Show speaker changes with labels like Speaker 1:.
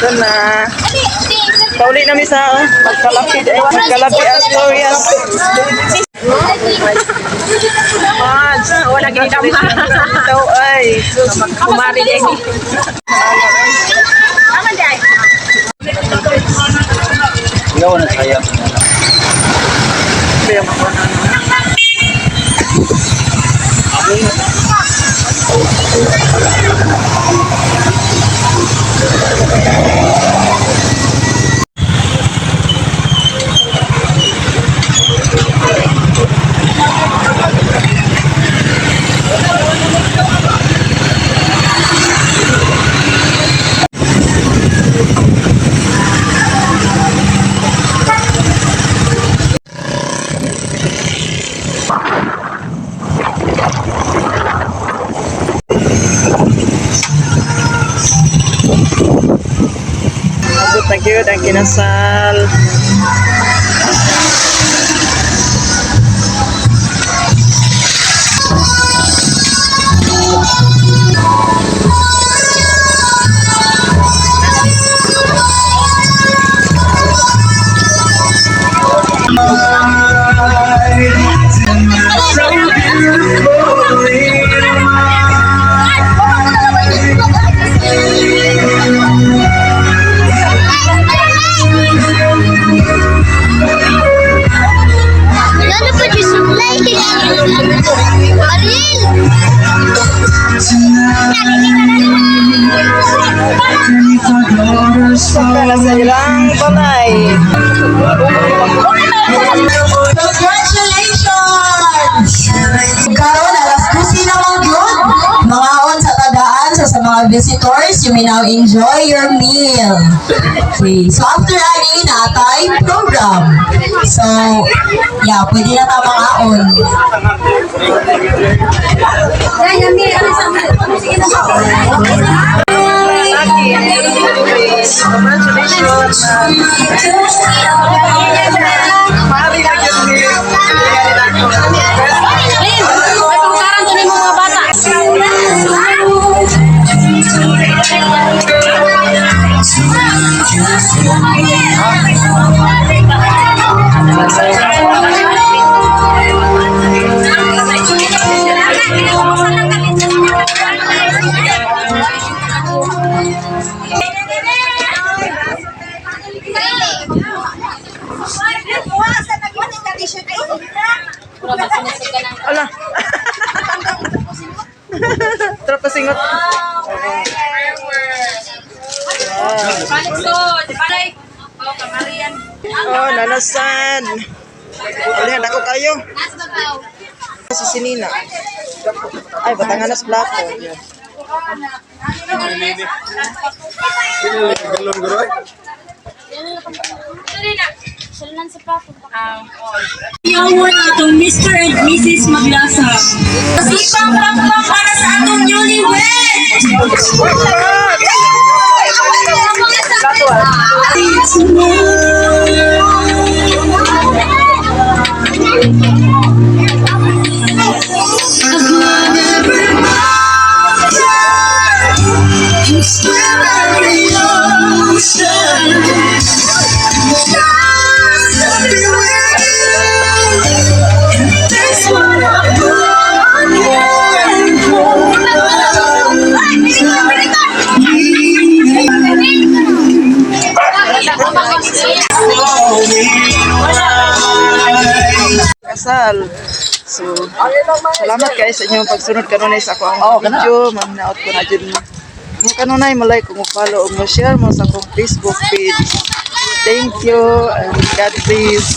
Speaker 1: Ito na. Pauli na mi sa oh. Magkalapit eh. Magkalapit as glorious. Mads,
Speaker 2: Wala gini dama.
Speaker 1: Ito ay.
Speaker 2: Kumari din. Aman dai.
Speaker 3: Ikaw na saya.
Speaker 1: Kaya makuha na. Abot na gyud ang kinasal.
Speaker 4: Lalo pa Diyos Ariel!
Speaker 1: Para sa ilang balay.
Speaker 5: Congratulations! Karon alas 12 na mga gyud. Mangaon sa tagaan sa mga visitors, you may now enjoy your meal. Okay, so after ani natay program. So, yeah, pwede na ta mangaon.
Speaker 1: Congratulations. Mari na gyud ni.
Speaker 2: Lin, may pangkaran to nimo mga bata.
Speaker 1: Ala. Tara pasingot.
Speaker 2: Paliksod, palay. Oh, kamarian.
Speaker 1: Oh, nanasan. Alihan ako kayo. Si Sinina. Ay, batanganas plato. Yan.
Speaker 6: Yawan atong Mr. and Mrs. Maglasa. Sipang pakpak para sa atong newlywed!
Speaker 1: Kasal. So, salamat guys sa inyong pagsunod kanunay sa ako ang video. Ma'am, naot ko na dyan. Kung kanunay, malay kung follow o mo share mo sa akong Facebook page. Thank you and God bless.